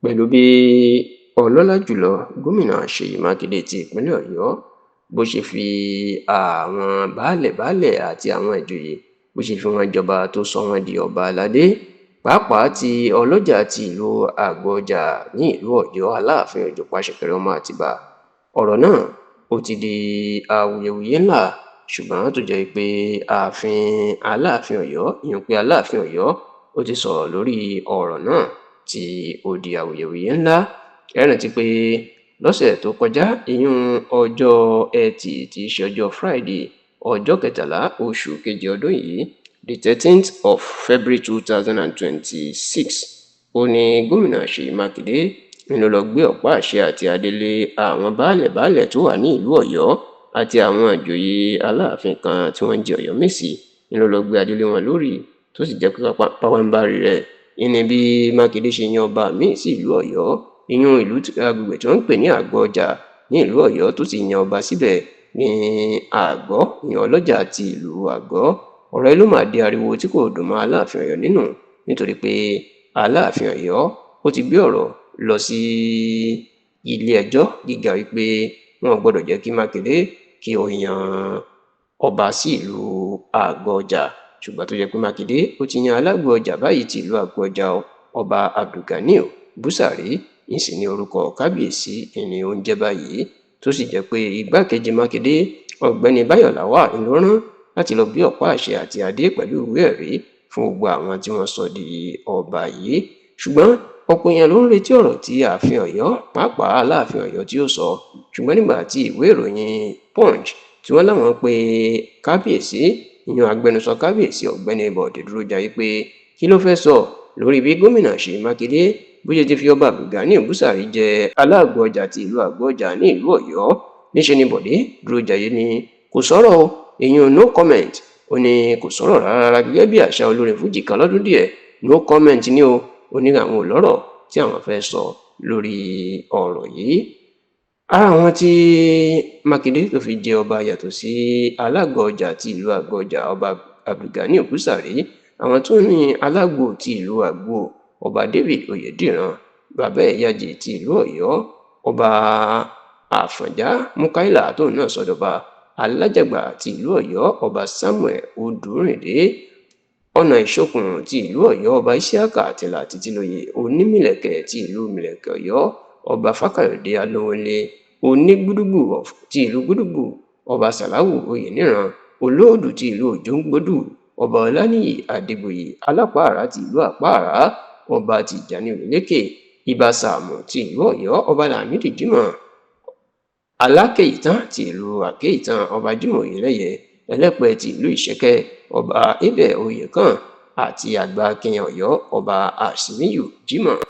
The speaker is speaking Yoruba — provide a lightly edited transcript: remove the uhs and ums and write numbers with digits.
Pẹ̀lú bí ọlọ́lá jùlọ gómìnà Ṣèyí Mákindé ti ìpínlẹ̀ Ọ̀yọ́ bó ṣe fi àwọn baálẹ̀ baálẹ̀ àti àwọn ìjòyè, bó ṣe fi wọ́n jọba, tó sọ wọ́n di ọba aládé, pàápàá ti ọlọ́jà ti ìlú Àgọ́-Ọjà ní ìlú Ọ̀yọ́, Aláàfin Òjó Pàṣẹkẹrẹ ọmọ Àtìbà. Ọ̀rọ̀ náà ó ti di awuyewuye ńlá, ṣùgbọ́n tó jẹ́ pé ààfin Aláàfin Ọ̀yọ́, ìyẹn pé Aláàfin Ọ̀yọ́ ó ti sọ̀rọ̀ lórí ọ̀rọ̀ náà tí ó di awuyewuye ńlá. Ẹ rántí pé lọ́sẹ̀ tó kọjá, ìyún ọjọ́ Ẹtì tí í ṣe ọjọ́ Friday, ọjọ́ 13 oṣù kejì ọdún yìí, the 13th of February 2026, ó ní gómìnà Ṣèyí Mákindé ń lọ gbé ọ̀pá àṣẹ àti adelé àwọn baálẹ̀ baálẹ̀ tó wà ní ìlú Ọ̀yọ́ àti àwọn ìjòyè aláàfin kan tí wọ́n ń jẹ Ọ̀yọ́mèsì, ń lọ gbé adelé wọn lórí, tó sì jẹ́ pé pápánbárì rẹ̀ ìní bí Mákindé ṣe yan ọba míì sí ìlú Ọ̀yọ́, ìyún ìlú agbègbè tí wọ́n ń pè ní Àgọ́ Ọjà ní ìlú Ọ̀yọ́, tó sì yan ọba síbẹ̀ ní Àgọ́, ìyẹn ọlọ́jà ti ìlú Àgọ́. Ọ̀rọ̀ yìí ló máa di ariwo tí kò dùn mọ́ Aláàfin Ọ̀yọ́ nínú, nítorí pé Aláàfin Ọ̀yọ́ ó ti gbé ọ̀rọ̀ lọ sí ilé ẹjọ́ gíga wípé wọn ò gbọ́dọ̀ jẹ́ kí Mákindé kí ó yan ọba sí ìlú Àgọ́ Ọjà, ṣùgbọ́n tó jẹ́ pé Mákindé ó ti yan alágbó ọjà báyìí ti ìlú Àgọ́ Ọjà, ọba Abdulganiu Busari ń sì ní orúkọ kábíyèsí ìní oúnjẹ báyìí, tó sì jẹ́ pé igbákejì Mákindé, ọ̀gbẹ́ni Báyọ̀ Lawal, ló rán láti lọ gbé ọ̀pá àṣẹ àti adé pẹ̀lú ìwé ẹ̀rí fún gbogbo àwọn tí wọ́n sọ di ọba yìí. Ṣùgbọ́n ọ̀pọ̀ èèyàn ló ń retí ọ̀rọ̀ tí ààfin Ọ̀yọ́, pàápàá Aláàfin Ọ̀yọ́, tí ó sọ. Ṣùgbọ́n nígbà tí ìwé ìròyìn Punch tí wọ́n láwọn pé kábíyèsí, ìyẹn agbẹnusọ kábíyèsí, ọ̀gbẹ́ni Bọ̀dé Dúrójayé, pé kí ló fẹ́ sọ lórí bí gómìnà Ṣèyí Mákindé bó ṣe ti fi ọba Abdulganiu Busari jẹ aláàgbọ̀ ọjà ti ìlú Àgọ́ Ọjà ní ìlú Ọ̀yọ́, níṣẹ́ ni Bọ̀dé Dúrójayé ní kò sọ̀rọ̀ o, ìyẹn no comment. Ó ní kò sọ̀rọ̀ rárá, gẹ́gẹ́ bí àṣà olórin fújì kan lọ́dún díẹ̀, no comment ní o. Ó ní àwọn ò lọ́rọ̀ tí àwọn fẹ́ sọ lórí ọ̀rọ̀ yìí. Ara àwọn tí Mákindé tó fi jẹ ọba yàtọ̀ sí alágọ̀ ọjà ti ìlú Àgọ́ Ọjà, ọba Abdulganiu Busari, àwọn tó ní alágbó ti ìlú Àgbo, ọba David Oyèdìran, bàbá Ẹ̀yájì ti ìlú Ọ̀yọ́, ọba Àfọ̀njá Mukaila tóun náà sọdọba, alájàgbà ti ìlú Ọ̀yọ́, ọba Samuel Odùrìndé, ọ̀nà ìṣokùn ti ìlú Ọ̀yọ́, ọba Isiaka Àtìlà Títílóye, onímìlẹ̀kẹ̀ ti ìlú Mìlẹ̀kẹ̀ Ọ̀yọ́, ọba Fákàyọ̀dé Alówólé, onígbúdùgbù ti ìlú Gbúdùgbù, ọba Sàláwù Oyèníran, olóòdù ti ìlú Òjòǹgbòdù, ọba Ọláníyì Adégbòyè, alápàárá ti ìlú Àpáàrá, ọba Tìjàní Oyèlékè, ibà Sàámù ti ìlú Ọ̀yọ́, ọba Lámìdí Jimoh Alákéìtàn ti ìlú Àkéìtàn, ọba Jimoh Oyèlẹyẹ, Ẹlẹ́pẹ̀ ti ìlú Ìṣẹkẹ, ọba Abel Oyèkán àti àgbà akin Ọ̀yọ́, ọba Asimiyu Jimoh.